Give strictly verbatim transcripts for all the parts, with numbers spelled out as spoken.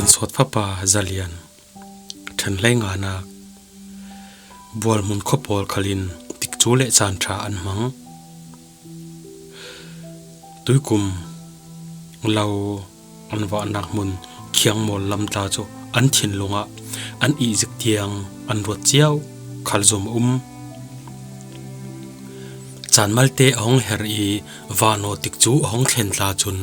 Bansawt fapa Zalian ṭhen hlei nganak Bualhmun khuapawl khalin tikcu le caan ṭha an hmang. Tuikum lo an vahnak hmun Khiangmawl lam tla cu an thinlung ah an ihzik tiang an ruat cio khal zom a um. Caan malte a hung her i vahnaw tikcu a hung thlen tla cun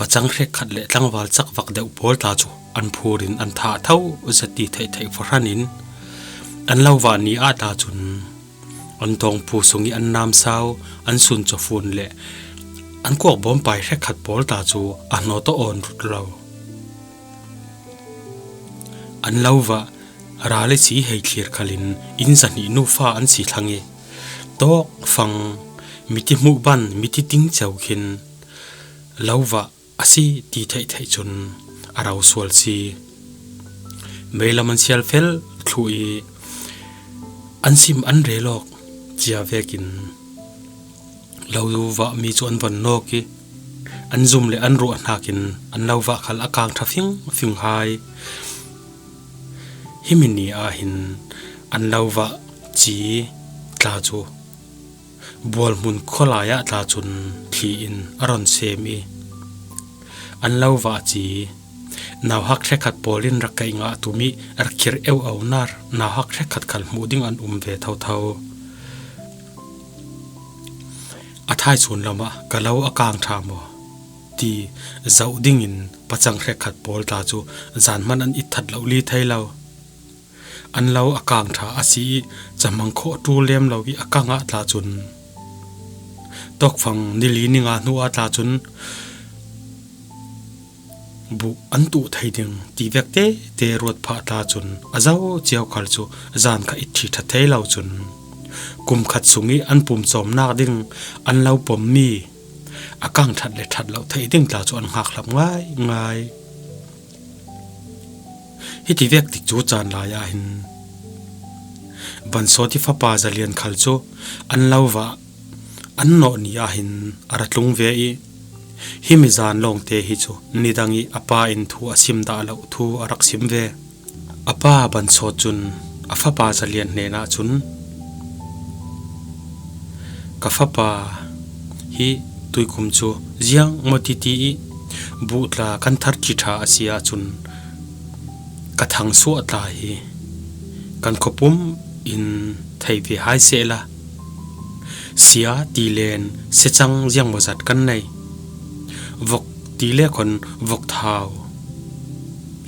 pacang hrekkhat le tlangval cakvak deuh pawl tla cu an phur in an thah tho zet ti theihtheih fahran in an lo vah ni ah tla cun an tawngpu sung i an namsau, an sun cawfun le an kuak bawmpai hrekkhat pawl tla cu a hnaw tawh awn rut lo. An lo vah ral i si hei thlir khalin inn zahnih nufa an si thlang i tawkfang miti hmuh ban miti ting cio khin lo vah a si ti theihtheih cun a ro sual si. Meilam an sial fel thluh i an sim an rel awk cia vekin lo vahmi cu an von nawk i an zum le an ruah hnakin an lo vah khal a kang ṭha fingfing hai. Himi ni ah hin an lo vah ci tla cu Bualhmun khualai ah tla cun thli in a ron sem i an lo vah ci. Nauhak hrekkhat pawl in rak kaih ngah tum i rak khir eu au nar nauhak hrekkhat khal hmuh ding an um ve thotho. A thaisun lamah ka lo a kang ṭha maw ti zoh dingin pacang hrekkhat pawl tla cu zan hman an itthat lo li thei lo. An lo a kang ṭha a si i cahmang khawh ṭul lem lo i a kang ah tla cun tawkfang nili ninga hnu ah tla cun buh an tuh thei ding ti vek tete ruat phah tla cun a zo cio khal cu zan kha i ṭhi ṭha thei lo cun kum khat sung i an pum cawmnak ding an lo pommi a kang ṭhat le ṭhat lo theih ding tla cu an hngakhlap ngaingai. Hiti vek tikcu caan lai ah hin Bansawt i fapa Zalian khal cu an lo vah an nawh ni ah hin a ra tlung ve i himi zan lawngte hi cu nidang i a pa in thu a sim dah lo thu a rak sim ve. A pa Bansawt cun a fapa Zalian hnenah cun, "Ka fapa hi tuikum cu ziang maw titi i buh tla kan thar ṭhi ṭha a si ahcun ka thangsuah tla hi kan khuapum in thei ve hai sehla, sia ti len siacang ziangmawzat kan nei. Vok ti le khon vok thau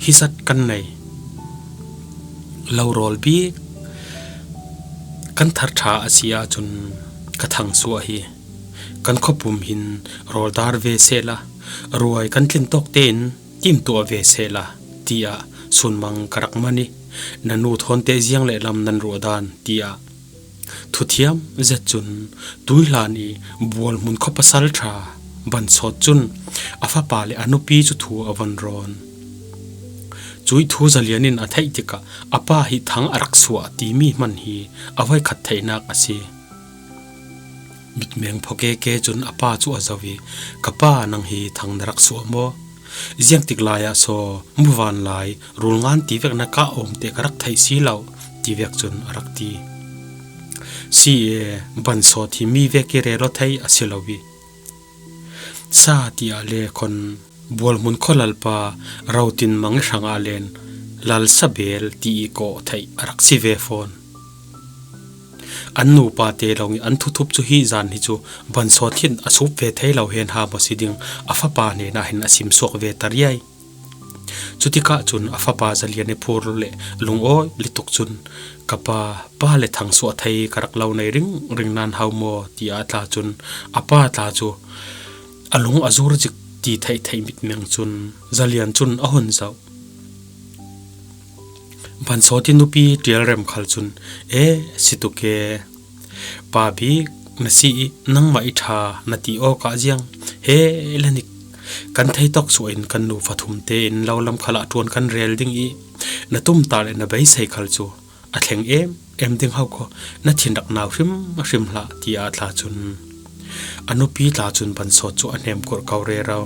hi zat kan nei. Lo rawl bik kan thar ṭha a si ahcun ka thangsuah hi kan khuapum hin rawldar ve sehla, ruai kan tlin tawk tein timtuah ve sehla," tiah sunmang ka rak man i, "Na nu thawnte ziang le lam nan ruah dan," tiah thuthiam zet cun tuihlan i Bualhmun khuapasal ṭha Bansawt cun a fapa le a nupi cu thu a von rawn. Cuih thu Zalian in a theih tikah a pa hi thang a rak suah timi hman hi a voikhat theihnak a si. Mitmeng phawkeke cun a pa cu a zoh i, "Ka pa, nang hi thang na rak suah maw? Ziangtik lai ah saw muvanlai rulngan ti vek na kah awmte ka rak theih si lo," ti vek cun a rak ti. Si e, Bansawt hi mi vek i rel aw thei a si lo i, sa tiah le khon Bualhmun khualalpa rotin mang i hrangah len lal sabel ti i kawh theih a rak si ve fawn. An nupa te lawng i an thuthup cu hi zan hi cu Bansawt hin a sup ve thei lo hen ha maw si ding a fapa hnenah hin a simsuak ve ta riai. Cutikah cun a fapa Zalian i phur le lungawi lutuk cun, "Ka pa, pa le thangsuah thei ka rak lo nei ringring nan hau maw?" tiah a tla cun a pa tla cu a lung a zur zik ti theihtheih mitmeng cun Zalian cun a hun zoh. Bansawt i nupi Ṭialrem khal cun, "E, si tuk e, pa bik na si i nangmah i ṭha na ti awkah ziang he lanik kan theitawk suah in kan nufa thum tein lo lam khalah ṭuan kan rel ding i na tumtah le na beisei khal cu a thleng em em ding ho khaw, na thin rak nau hrimhrim hlah," tiah a tla cun a nupi tla cun Bansawt cu a hnemkurh ko rero.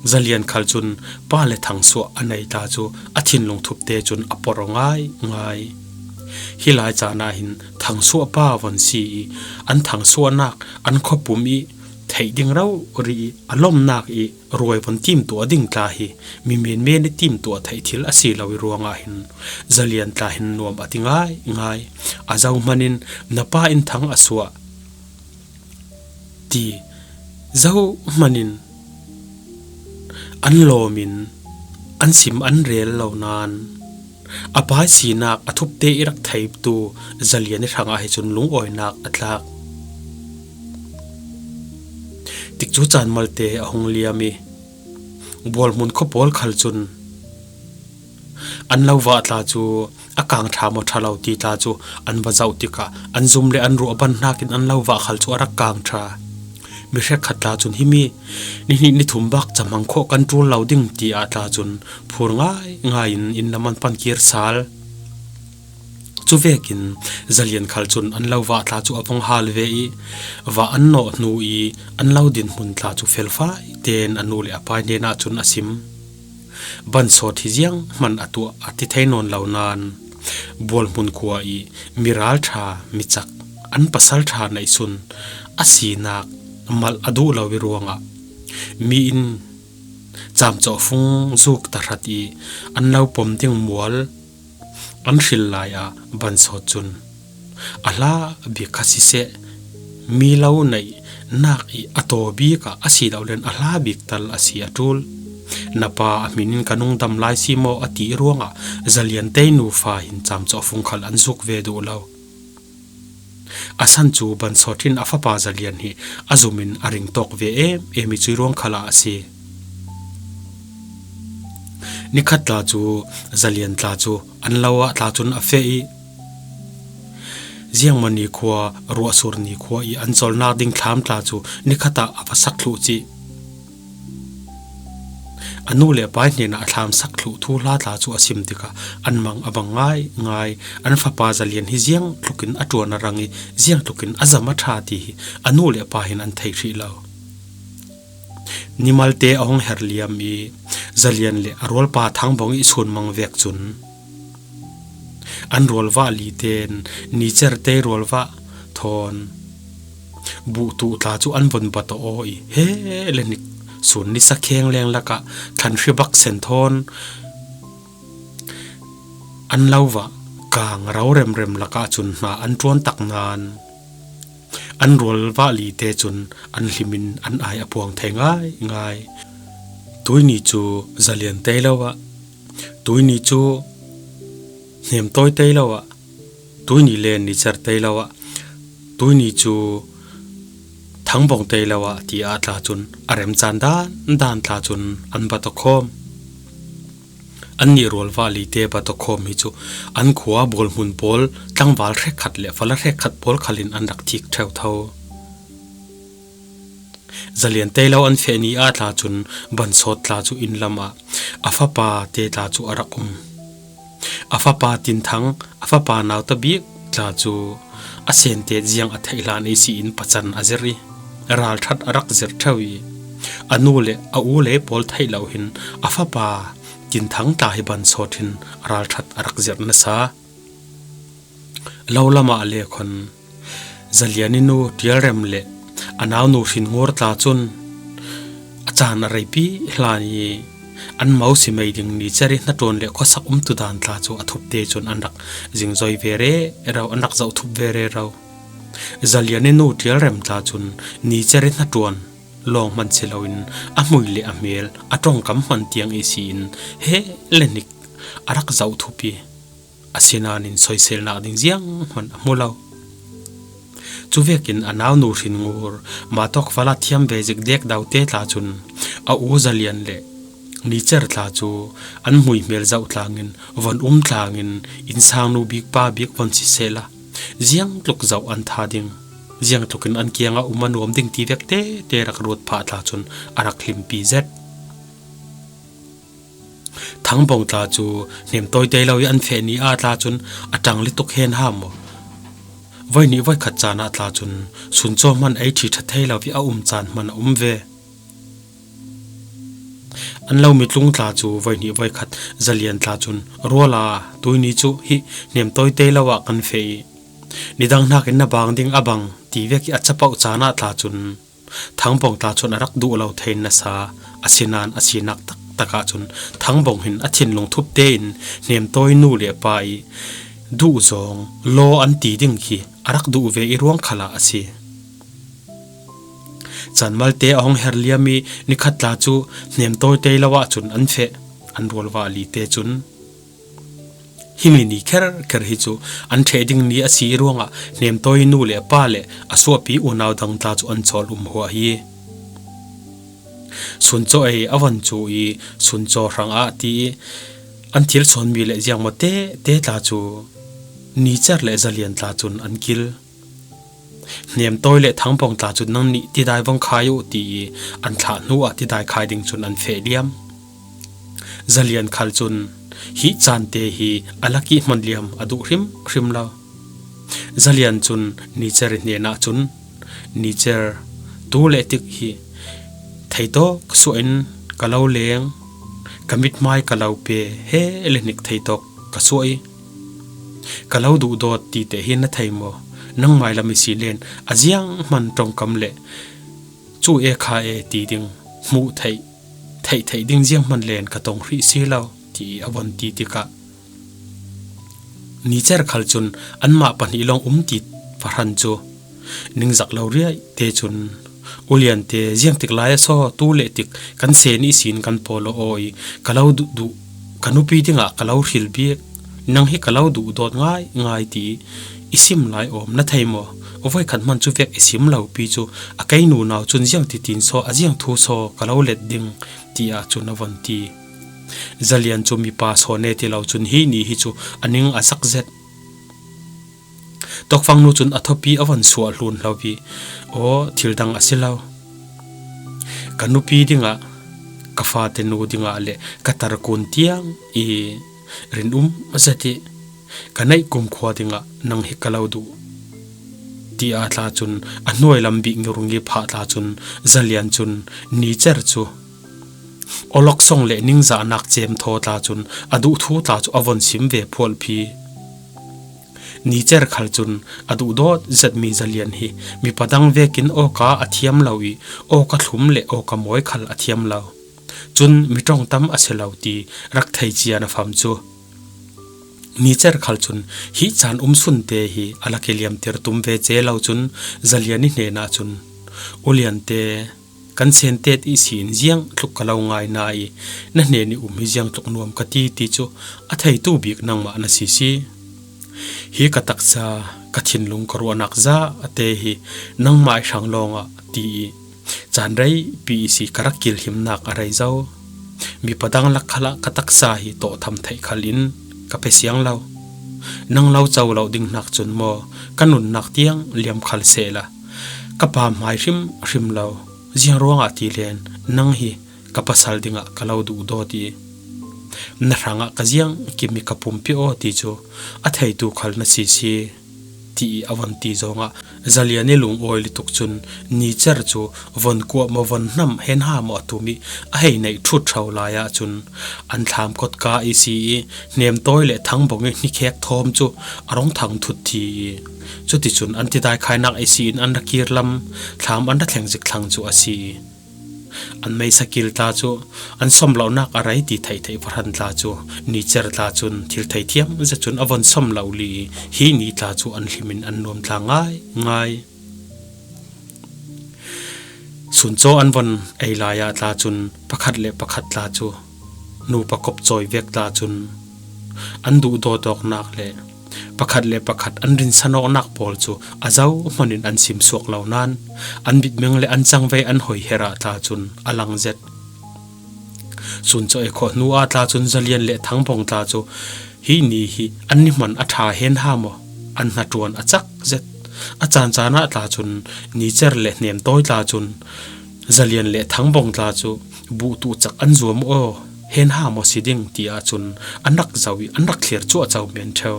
Zalian khal cun pa le Thangsuah a nei tla cu a thinlung thupte cun a porh aw ngaingai. Hi lai caan ah hin Thangsuah pa von si i an Thangsuahnak an khuapum i theih ding rori i a lomnak i ruai von timtuah ding tla hi mi menmen i timtuah theih thil a si lo i ruangah hin Zalian tla hin nuam a ti ngaingai. A zohman in na pa in thang a suah ti zohman in an lawm in an sim an rel lo nain a pa sinak a thupte i rak theitu Zalian i hrangah hi cun lungawinak a tlak. Tikcu caan malte a hung liam i Bualhmun khua pawl khal cun an lo vah tla cu a kang ṭha maw ṭha lo ti tla cu an va zoh tikah an zum le an ruah ban hnakin an lo vah khal cu a rak kang ṭha. Mi hrekkhat tla cun himi nihnih nithum bak camang khawh kan ṭul lo ding tiah tla cun phur ngaingai in inn lam an pan kir sal. Cuvekin Zalian khal cun an lo vah tla cu a vung hal ve i vah an nawh hnu i an lo dinhmun tla cu felfai tein a nu le a pa hnenah cun a sim. Bansawt hi zianghman a tuah a ti thei nawn lo nain Bualhmun khua i mi ralṭha mi cak an pasal ṭha neihsun a sinak malh a duh lo i ruangah mi in camcawhfung zuk tahrat i an lo pom ding mual an hril lai ah Bansawt cun a hla bik kha siseh, mi lo neihnak i a taw bik ah a si lo len a hla bik tal a si a ṭul. Na pa a hmin in ka nung dam lai si maw a ti i ruangah Zalian tei nufa hin camcawhfung khal an zuk ve duh lo. A san cu Bansawt in a fapa Zalian hi a zum in a ring tawk ve em em i cuih ruang khalah a si. Nikhat tla cu Zalian tla cu an lo ah tla cun a feh i Ziangmani khua, Ruahsur ni khua i an colnak ding thlam tla cu nikhat ah a va sak thluh cih. A nu le a pa hnenah a thlamsak thluh thuhla tla cu a sim tikah an mang a bang ngaingai. An fapa Zalian hi ziangtlukin a ṭuan a rang i ziangtlukin a zam a ṭha ti hi a nu le a pa hin an thei hrih lo. Nimalte a hung her liam i Zalian le a rualpa Thangbawng i sunmang vek cun an rualvah lite in nicer tei rualvah thawn buhtuh tla cu an vun bat aw i he le hnik sun ni sakheng leng lakah thlanhri bak sen thawn an lo vah kang ro remrem lakah cun hna an ṭuan tak nain an rualvah lite cun an hlim in an ai a puang thei ngaingai. Tuini cu Zalian tei lo ah, tuini cu Hnemtawi tei lo ah, tuini le Nicer tei lo ah, tuini cu Thangbawng tei lo ah tiah tla cun a remcan dan dan tla cun an bat aw khawm. Annih rualvah lite bat aw khawm hi cu an khua Bualhmun pawl tlangval hrekkhat le fala hrekkhat pawl khal in an rak thik ṭheu tho. Zalian tei lo an feh ni ah tla cun Bansawt tla cu inn lam ah a fapa te tla cu a rak um. A fapa Tinthang, a fapa nauta bik tla cu a sente ziang a theih hlan ihsi in pacan a zirh i ralṭhat a rak zirh ṭheu i a nu le a u le pawl theih lo hin a fapa Tinthang tla hi Bansawt hin ralṭhat a rak zirh nasa. Lo lamah le khon Zalian i nu Ṭialrem le a naunu Hrinngur tla cun a caan a reipi hlan i an mo si mei ding Nicer i hnaṭuan le khuasak umtu dan tla cu a thupte cun an rak zingzoi ve rero, an rak zoh thup ve rero. Zalian i nu Ṭialrem tla cun Nicer i hnaṭuan lawng hman si loin a hmui le a hmel a ṭongkam hman tiang ihsi in he le hnik a rak zoh thup i a sinanin soiselnak ding zianghman a hmu lo. Cuvekin a naunu Hrinngur, mah tawk fala thiam ve zik dek daute tla cun a u Zalian le Nicer tla cu an hmui hmel zoh tlangin von um tlangin innsangnu bik pa bik von si sehla ziangtluk zoh an tha ding, ziangtlukin an kiangah um a nuam ding ti vek tete rak ruat phah tla cun a rak hlimpi zet. Thangbawng tla cu Hnemtawi tei lo i an feh ni ah tla cun a ṭang lituk hen ha maw? Voi nih voi khat caan ah tla cun suncaw hman ei ṭhi ṭha thei lo i a um caan hman a um ve. An lo mi tlung tla cu voi hnih voi khat Zalian tla cun, "Ruala, tuini cu hih Hnemtawi tei lo ah kan feh i, nidang hnakin na bang ding a bang," ti vek i a capoh caan ah tla cun Thangbawng tla cun a rak duh lo thei nasa a si nain, a sinak taktak ah cun Thangbawng hin a thinlung thup tein Hnemtawi nu le pa i duh zawng law an ti ding khi a rak duh ve i ruang khal ah a si. Caan malte a hong her liam i nikhat tla cu Hnemtawi tei lo ah cun an feh. An rualva li te cun himi ni kherkher hi cu an ṭheh ding ni a si i ruangah Hnemtawi nu le pa le a suahpi unau dang tla cu an cawl um huah hi. Suncaw ei a von cu i Suncaw hrang ah ti i an thil sawnmi le ziangmaw te te tla cu Nicer le Zalian tla cun an kil. Hnemtawi le Thangbawng tla cun, "Nang nih tidai vong khai uh," ti i an thlah hnu ah tidai khai ding cun an feh liam. Zalian khal cun hih caan te hi a lak i hman liam a duh hrimhrim lo. Zalian cun Nicer hnenah cun, "Nicer, tu le tik hi theitawk suah in ka lo leng, ka mithmai ka lo pe, he le hnik theitawk ka suah i, ka lo duhdawt ti te hi na thei maw? Nang mailam i si len a zianghman ṭongkam le cu e kha e ti ding hmuh theih, theih theih ding zianghman len ka tong hrih si lo," ti i a von ti tikah Nicer khal cun, "Anmah pahnih lawng um ti fahran cu ningzak lo riai te cun, ulian te ziangtik lai a saw tu le tik kan sen ihsin kan pawl aw i ka lo duh, duh, ka nupi dingah ka lo hril bik, nang hi ka lo duhdawt ngaingai ti i sim lai awm na thei maw? Voi khat hman cu vek i sim lo pi cu a kei nunau cun ziangtitin saw a ziang thu saw ka lo let ding," ti ah cun a von ti. Zalian cu mipa sawn e ti lo cun hi ni hi cu a ning a zak zet. Tawkfang nu cun a thawpi a von suah hlun hlo i, "Aw, thil dang a si lo. Ka nupi dingah, ka fate nu dingah le ka tarkun tiang i rinum zet i ka neih kumkhua dingah nang hi ka lo duh," ti ah tla cun a hnuai lam bik ngirngi phah tla cun Zalian cun Nicer cu awlok song le ningzahnak cem thaw tla cun a duh thu tla cu a von sim ve phualphi. Nicer khal cun a duhdawt zetmi Zalian hi mipa dang vekin awka a thiam lo i awka thlum le awka mawi khal a thiam lo. Cun mi ṭong tam a si lo ti rak thei cia na fam cu. Nicer khal cun hih caan um sunte hi a lak i liamter tum ve ce lo cun Zalian i hnenah cun, "Ulian te kan sentet ihsin ziang tluk ka lo ngai na i na hnen i um hi ziang tluk nuam ka ti," ti cu a theitu bik nangmah na si si. "Hi ka taksa, ka thinlung, ka ruahnak za a te hi nangmah i hrang lawngah," ti i caan reipi i si ka rak kilhimnak a rei zo. "Mipa dang lak khalah ka taksa hi tawh tham theih khal in ka pe siang lo. Nang lo co lo ding hnak cun maw ka nunnak tiang liam khal sehla ka pa hmai hrimhrim lo. Ziang ruangah ti len nang hi ka pasal dingah ka lo duhdawt i na hrangah ka ziang kim i ka pumpi aw ti cu a theitu khal na si si," ti i a von ti zongah Zalian i lungawi lutuk cun Nicer cu von kuah maw von hnamh hen ha maw a tum i a hei neih ṭhut ṭho lai ah cun an thlam kotka i si i Hnemtawi le Thangbawng i hnikhek thawm cu a rung thang thut thi i cuticun an tidai khainak i si in an ra kir lam thlam an ra thleng zik thlang cu a si i an meisa kil tla cu an sawm lonak a rei ti theihtheih vahran tla cu Nicer tla cun thil theithiam zet cun a von sawm lo li i hi ni tla cu an hlim in an nuam tla ngaingai. Suncaw an von ei lai ah tla cun pakhat le pakhat tla cu nupa kop cawi vek tla cun an duhdawt awknak le pakhat le pakhat an rinsan awknak pawl cu a zohman in an sim suak lo nain an mitmeng le an cangvei an hoi herh ah tla cun a lang zet. Suncaw ei khawh hnu ah tla cun Zalian le Thangbawng tla cu hi ni hi an ni hman a ṭha hen ha maw an hnaṭuan a cak zet. A caancaan ah tla cun Nicer le Hnemtawi tla cun Zalian le Thangbawng tla cu buhtu cak an zuam aw hen ha maw si ding ti ah cun an rak zoh i an rak thlir cuahco men ṭheu.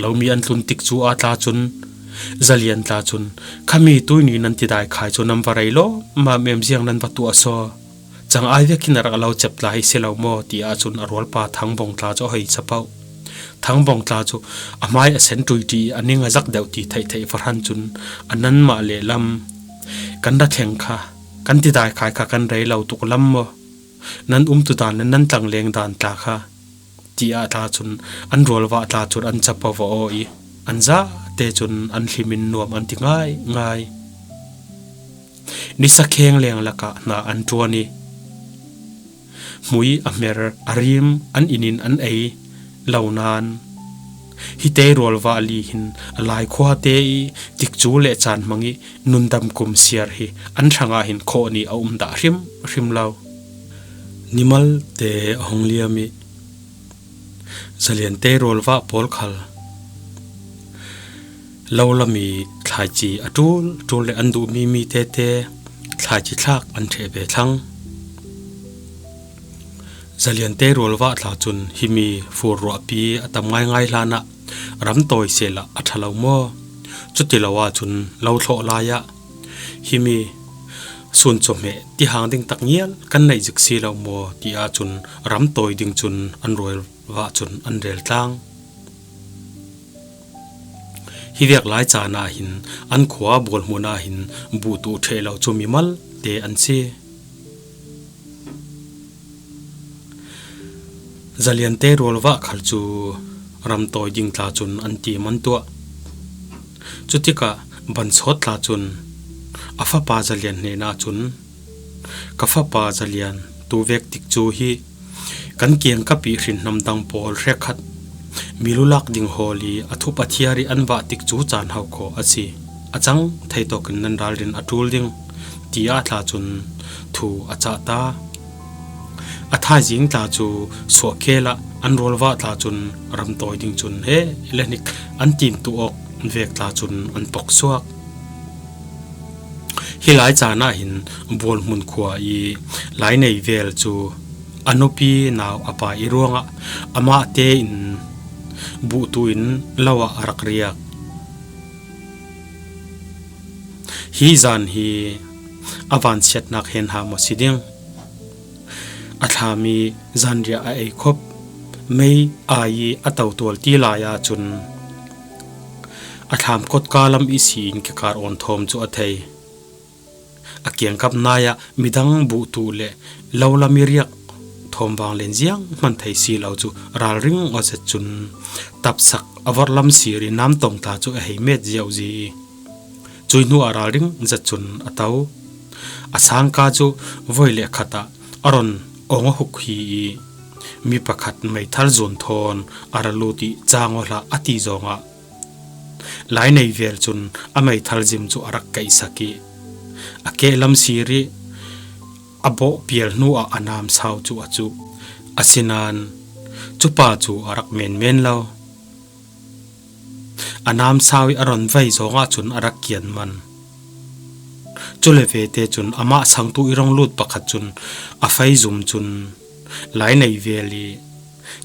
Lomi an tlun tik cu ah tla cun Zalian tla cun, "Khami tuini nan tidai khai cu nan va rei lawmmam em, ziang nan va tuah saw?" Cang ai vekin a rak lo cep tla hi si lo maw, ti ah cun a rualpa Thangbawng tla cu a hoi capoh. Thangbawng tla cu a hmai a sen ṭuiṭi, a ning a zak deuh ti theihtheih fahran cun, a nanmah lehlam kan ra thleng kha, kan tidai khai kha kan rei lo tuk lam maw? Nan umtu dan le nan tlangleng dan tla kha, ti ah tla cun an rualvah tla cun an capo aw i an zate cun an hlimin nuam an ti ngaingai. Nisa kheng leng lakah hna an ṭuan i hmui a hmer a rim an inn in an ei lo nain, hi te rualvah li hin a Lai khuate i tikcu le caan hmang i nundam kum siar hi an hrangah hin khawh ni a um dah hrimhrim lo. Nimalte a hung liam i Zaliante rualvah pawl khal lo lam i thlaici a ṭul ṭul le an duhmi mi tete thlaici thlak an ṭheh ve thlang. Zaliante rualvah tla cun himi fur ruahpi a tam ngaingai hlanah ramtawi sehla a ṭha lo maw? Cuti lo ahcun lo thlawh lai ah himi sun cawhmeh tihang ding tak ngial kan neih zik si lo maw? Ti ahcun ramtawi ding cun an rualvah cun an rel tlang. Hi vek lai caan ah hin an khua bual hmun ah hin buhtu ṭheh lo cu mimalte an si. Zaliante rualvah khal cu ramtawi ding tla cun an tim an tuah. Cutikah Bansawt tla cun a fapa Zalian hnenah cun, "Ka fapa Zalian, tuvek tikcu hi kan kiangkap i hrinhnam dang pawl hrekkhat mi lulak ding hawl i a thup a thiar i an vah tikcu caan hau khawh a si. A cang thei tawkin nan ralrin a ṭul ding," tiah tla cun thu a cah ta. A thaizing tla cu suahkhel ah an rualvah tla cun ramtawi ding cun he le hnik an timtu awk vek tla cun an poksuak. Hi lai caan ah hin Bualhmun khua i Lainei vel cu a nupi nau a pa i ruangah amah tein buhtu in lo ah a rak riak. Hi zan hi a vansiatnak hen hau maw si ding? A thlam i zanriah a ei khop, mei ai i a to tual ti lai ahcun a thlam kotka lam ihsi in kikar awn thawm cu a thei. A kiangkap nai ah midang buhtu le lo lam i riak thawm vang len ziang hman thei si lo cu ralring aw zet cun tapsak a vorh lam sir i namtong tla cu a hei met ziauzi i cui hnu ah ralring zet cun a to. A sangka cu voi le khat ah a ron awng a huk hi i mi pakhat meithal zun thawn a ra lut i cang aw hlah a ti zongah Lainei vel cun a meithal zim cu a rak keihsak i a kehlam sir i a bawh pial hnu ah a namsau cu a cuh. Asinain cupa cu a rak menmen lo. A namsau i a ron vei zongah cun a rak kian man. Cule vete cun amah sangtu i rong lut pakhat cun a fei zum cun Lainei vel i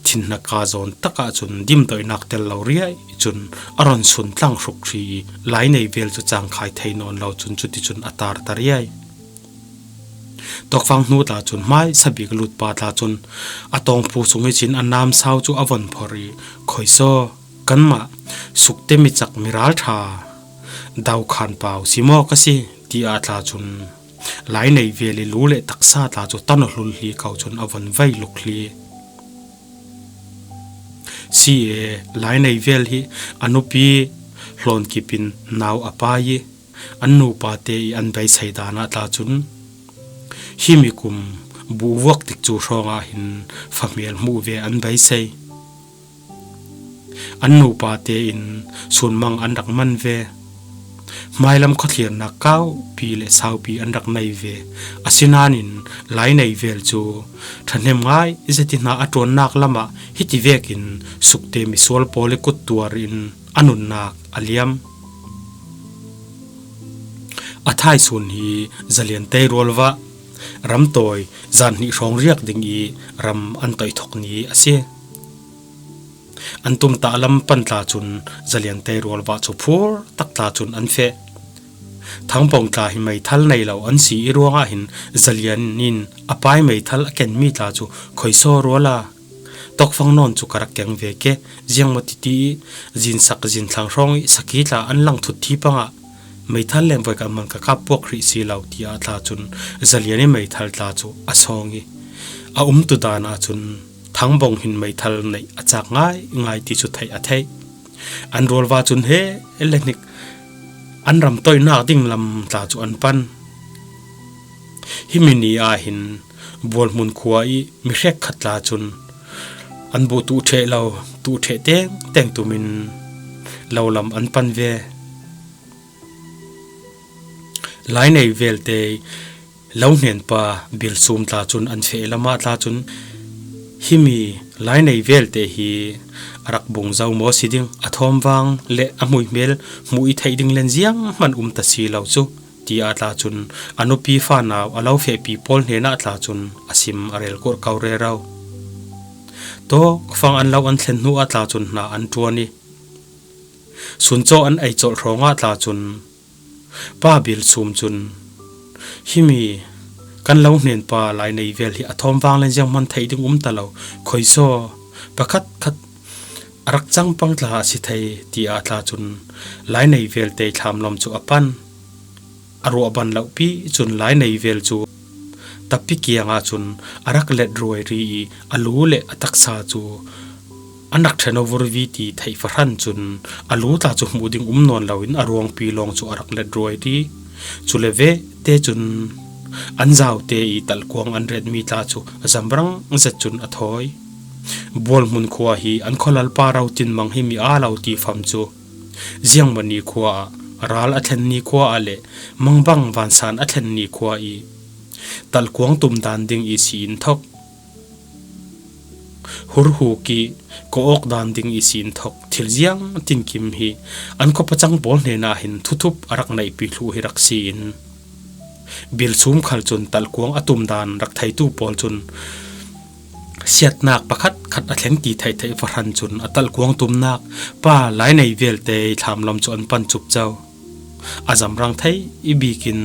thinhnak kaa zawn takah cun dimdoihnak tel lo riai cun a ron sun tlang hruk hri i Lainei vel cu cangkhai thei nawn lo cun cuticun a tar ta riai. Tawkfang hnu tla cun hmaisa bik lutpa tla cun a tawngpu sung ihsin a namsau cu a von phorh i, "Khoisaw, kanmah Sukte mi cak mi ralṭha Daukhan pau si maw ka si?" tiah tla cun Lainei vel i lu le taksa tla cu tan aw hlul hli ko cun a von vei luk hli. Si e, Lainei vel hi a nupi Hlawnkip in nau a pai i an nupa te i an beisei dan ah tla cun himi kum buhvuak tikcu hrawng ah hin fahmel hmuh ve an beisei. An nupa tein sunmang an rak man ve. Hmailam khuathliarnak kaupi le saupi an rak nei ve. Asinain Lainei vel cu ṭhahnem ngai zet i hna a ṭuannak lamah hiti vekin Sukte misual pawl i kut tuar in a nunnak a liam. A thaisun hi Zaliantei rualvah ramtawi zan hnih hrawng riak ding i ram an toih thok ni a si. An tumtah lam pan tla cun Zaliantei rualvah cu phur tak tla cun an feh. Thangbawng tla hi meithal nei lo an si i ruangah hin Zalian in a pai meithal a ken mi tla cu khuisaw rual a, tokfang nawn cu ka rak keng ve ke, ziangmaw titi i zinsak zinthlang hrawng i sakhi tla an lang thut thi pangah meithal len voi kan man ka kap puak hrih si lo, tiah tla cun Zalian i meithal tla cu a sawng i a umtu dan ahcun Thangbawng hin meithal neih a cak ngai ngai ti cu theih a theih. An rualva cun he le hnik an ram toihnak ding lam tla cu an pan. Himi ni ah hin Bualhmun khua i mi hrekkhat tla cun an buh tuh ṭheh lo, tuh ṭheh teng teng tumin lo lam an pan ve. Lainei velte lo hnenpa Bilsum tla cun an feh lamah tla cun himi Lainei velte hi a rak bung zo maw si ding, a thawmvang le a hmuihmel hmuh i theih ding len zianghman um ta si lo cu, tiah tla cun a nupi fanau a lo fehpi pawl hnenah tla cun a sim a rel kurh ko rero. Tawkfang an lo an thlen hnu ah tla cun hna an ṭuan i, suncaw an ei colh hrawngah tla cun Pa Bilsum cun, himi kan lo hnenpa Lainei vel hi a thawmvang len zianghman theih ding um ta lo, khuisaw pakhat khat a rak cang pang tla a si thei, tiah tla cun Lainei velte thlam lam cu a pan. A ruah ban lohpi cun Lainei vel cu tapi kiangah cun a rak let ruai ri i a lu le a taksa cu an rak ṭhen aw vurvi ti theih fahran cun a lu tla cu hmuh ding um nawn loin a ruangpi lawng cu a rak let ruai ri. Cule ve te cun an zaute i talhkuang an retmi tla cu zamrang zet cun a thawi. Bualhmun khua hi an khualalpa Rotinmang hi mi aa lo ti fam cu Ziangmani khua ah, ral a thlenni khua ah le Mangbang vansan a thlenni khua i talhkuang tum dan ding i si in thok, hurhuk i kawawk dan ding i si in thok thil ziang tinkim hi an khua pacang pawl hnenah hin thuthup a rak neihpi thluh hi rak si in, Bilsum khal cun talhkuang a tum dan rak theitu pawl cun siatnak pakhat khat a thleng ti theihtheih fahran cun a talhkuang tumnak pa Lainei velte thlam lam cu an pan cupco. A zamrang thei i bikin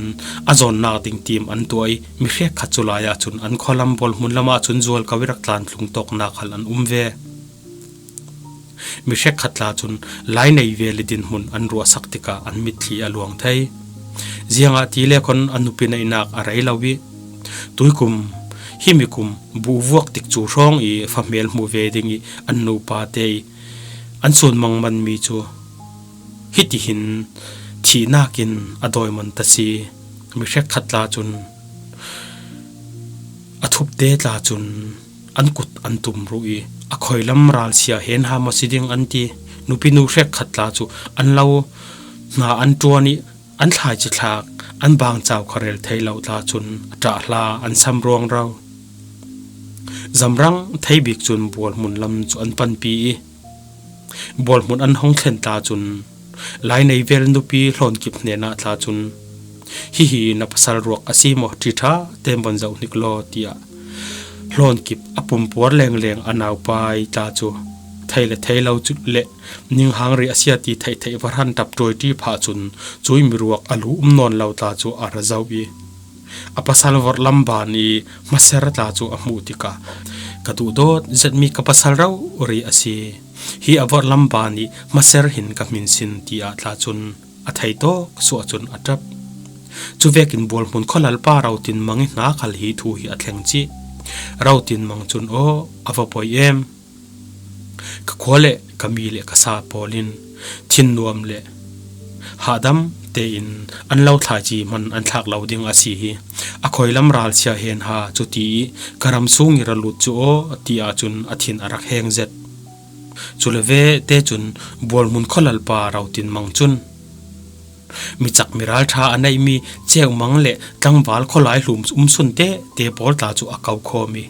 a zawnnak ding tim an tuah i mi hrekkhat cu lai ahcun an khualam Bualhmun lamah cun zual ko i rak tlan tlung tawknak hal an um ve. Mi hrekkhat tla cun Lainei vel i dinhmun an ruahsak tikah an mitthli a luang thei. Ziangahtile khon a nupi neihnak a rei lo i tuikum, himi kum buhvuak tikcu hrawng i fahmel hmu ve ding i an nupa te i an sunmang manmi cu hitihin thihnak in a dawi man ta si. Mi hrekkhat tla cun a thupte tla cun an kut an tum ruh i a khuilam ralsia hen ha maw si ding an ti. Nupinu hrekkhat tla cu an lo hna an ṭuan i an thlaici thlak an bangcau kha rel thei lo tla cun a ṭah hla an sam ruangro. Zamrang thei bik cun Bualhmun lam cu an panpi i Bualhmun an hong thlen tla cun Lainei vel nupi Hlawnkip hnenah tla cun, hihi na pasal ruak a si maw, ṭiṭha tein von zoh hnik law, tiah Hlawnkip a pumpuar lengleng a naupai tla cu thei le thei lo cu le ninghang ri a sia ti theihtheih va hran ṭap ṭuai ṭi phah cun cui miruak a lu um nawn lo tla cu a ra zoh i a pasal vorhlam ban i hmaser tla cu a hmuh tikah, ka duhdawt zetmi ka pasal rori a si. Hi a vorhlam ban i hmaser hin ka hmin sin, tiah tla cun a thei tawk suah cun a ṭap. Cuvekin Bualhmun khualalpa Rotinmang i hna khal hi thu hi a thleng cih. Rotinmang cun, aw, a va poi em. Ka khua le ka mi le ka sa pawl in thinnuam le hahdam tein an lo thlaici hman an thlak lo ding a si hi. A khuilam ralsia hen ha cuti i ka ram sung i ra lut cu aw, tiah cun a thin a rak heng zet. Cule ve te cun Bualhmun khualalpa Rotinmang cun, mi cak mi ralṭha a neihmi Ceumang le tlangval khualai hlum umsun te te pawl tla cu a ko khawm i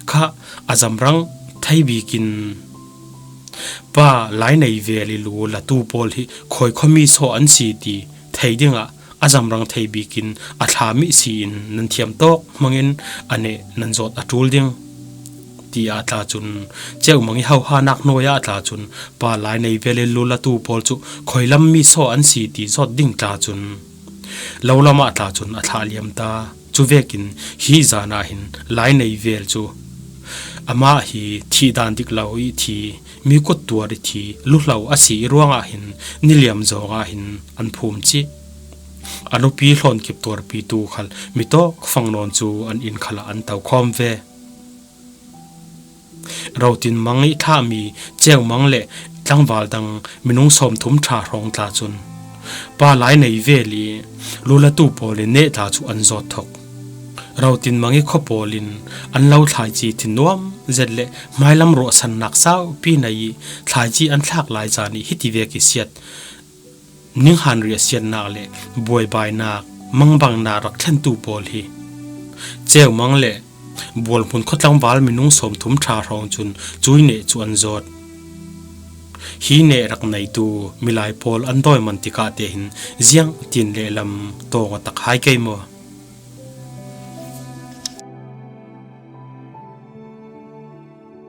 kha a zamrang thei bikin pa Lainei vel i lu latu pawl hi khawi khuami saw an si ti thei dingah a zamrang thei bikin a thlam i si in nan thiam tawk hmangin a neh nan zawt a ṭul ding, tiah tla cun Ceumang i hohanak hnuai ah tla cun pa Lainei vel i lu latu pawl cu khuilam mi saw an si ti zawt ding tla cun Lo lamah tla cun a thlah liam ta. Cuvekin hi zan ah hin Lainei vel cu amah hi thih dan dik lo i thi, mi kut tuar i thi, luhlo a si i ruangah hin niliam zawng ah hin an phum cih. A nupi hlawnkip tuarpitu khal mitawk fang nawn cu an inn khalah an to khawm ve. Rotin Mang i thlahmi Ceu Mang le tlangval dang minung sawmthum ṭha hrawng tla cun Pa Lainei vel i lulatu pawl in neh tla cu an zawt thok. Rotin Mang i khua pawl in an lo thlaici thinnuam zet le hmailam ruahsannak saupi nei i thlaici an thlak lai zan i hiti vek i siat, ninghan riahsiatnak le buaibainak, mangbangnak rak thlentu pawl hi Ceu Mang le Bualhmun khua tlangval minung sawmthum ṭha hrawng cun cui neh cu an zawt. Hi neh rak neitu milai pawl an dawi man tikah te hin ziangtin lehlam tawng a tak hai kei maw?